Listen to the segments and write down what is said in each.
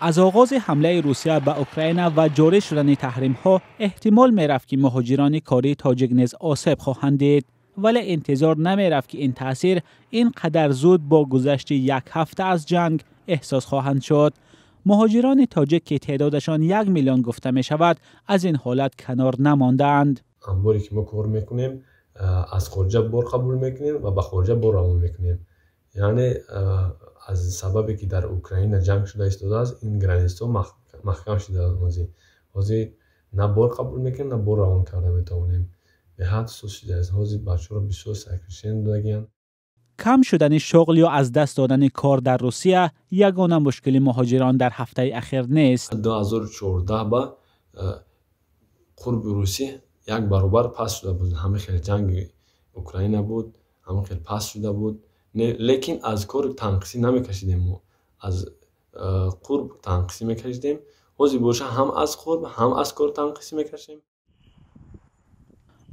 Аз оғози ҳамлаи Русия ба Украина ва ҷорӣ шудани таҳримҳо эҳтимол мерафт, ки муҳоҷирони кории тоҷик низ осеб хоҳанд дид. Вале интизор намерафт, ки ин таъсир ин қадар зуд бо гузашти як ҳафта аз ҷанг эҳсос хоҳанд шуд. Муҳоҷирони тоҷик, ки теъдодашон 1 миллион гуфта мешавад, аз ин ҳолат канор намондаанд. Анборе ки мо кор мекунем, аз хориҷа бор қабул мекунем ва ба хориҷа бор равон мекунем. Яъне аз сабабе ки дар Украина ҷанг шуда истодааст, ин границаҳо маҳкам шудааст. Ҳозир на бор қабул мекунем, на бор равон карда метавонем. Беҳад суст шудааст. Ҳозир бачаҳоро бисёр сокращение додагиянд. Кам шудани шуғл ё аз даст додани кор дар Русия ягона мушкили муҳоҷирон дар ҳафтаи ахир нест. 2014 ба қурби русӣ як баробар паст шуда буд. Ҳама хел ҷанги Украина буд, ҳама хел паст шуда буд, лекин аз кор танқисӣ намекашидем. Мо аз қурб танқисӣ мекашидем. Ҳозир боша, ҳам аз қурб, ҳам аз кор танқисӣ мекашем.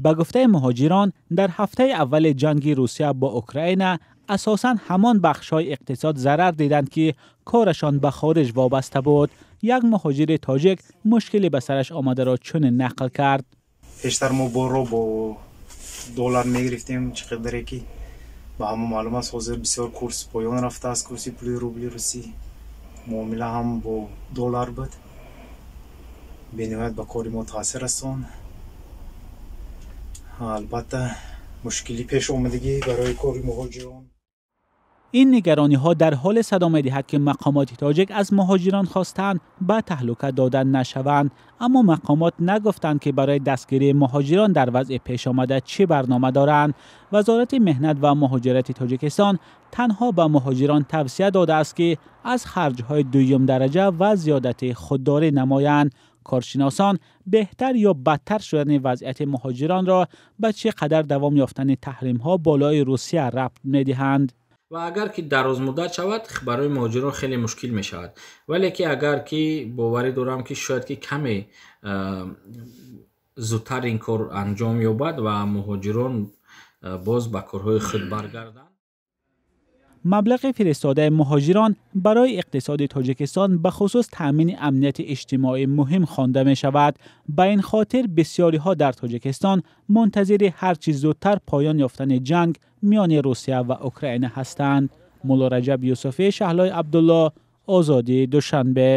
Ба гуфтаи муҳоҷирон, дар ҳафтаи аввали ҷанги Русия бо Украина асосан ҳамон бахшҳои иқтисод зарар диданд, ки корашон ба хориҷ вобаста буд. Як муҳоҷири тоҷик мушкиле ба сараш омадаро чунин нақл кард. Пештар мо борро бо доллар мегирифтем. Чӣ қадаре ки ба ҳама маълум аст, ҳозир бисёр курс поён рафтааст, курси пули рубли русӣ. Муомила ҳам бо доллар буд. Бениҳоят ба кори мо таъсир расон. Албатта, мушкилӣ пеш омадагӣ барои кори муҳоҷирон. Ин нигарониҳо дар ҳоле садо медиҳад, ки мақомоти тоҷик аз муҳоҷирон хостанд ба таҳлука дода нашаванд. Аммо мақомот нагуфтанд, ки барои дастгирии муҳоҷирон дар вазъи пешомада чӣ барнома доранд. Вазорати меҳнат ва муҳоҷирати Тоҷикистон танҳо ба муҳоҷирон тавсия додааст, ки аз харҷҳои дуюмдараҷа ва зиёдатӣ худдорӣ намоянд. Коршиносон беҳтар ё бадтар шудани вазъияти муҳоҷиронро ба чӣ қадар давом ёфтани таҳримҳо болои Русия рабт медиҳанд. Ва агар ки дарозмуддат шавад, барои муҳоҷирон хеле мушкил мешавад. Вале ки агар ки боварӣ дорам, ки шояд ки каме зудтар ин кор анҷом ёбад ва муҳоҷирон боз ба корҳои худ баргарданд. Маблағи фиристодаи муҳоҷирон барои иқтисоди Тоҷикистон, бахусус таъмини амнияти иҷтимоӣ, муҳим хонда мешавад. Ба ин хотир бисёриҳо дар Тоҷикистон мунтазири ҳарчи зудтар поён ёфтани ҷанг миёни Русия ва Украина ҳастанд. Муллораҷаб Юсуфӣ, Шаҳлои Абдулло, Озодӣ, Душанбе.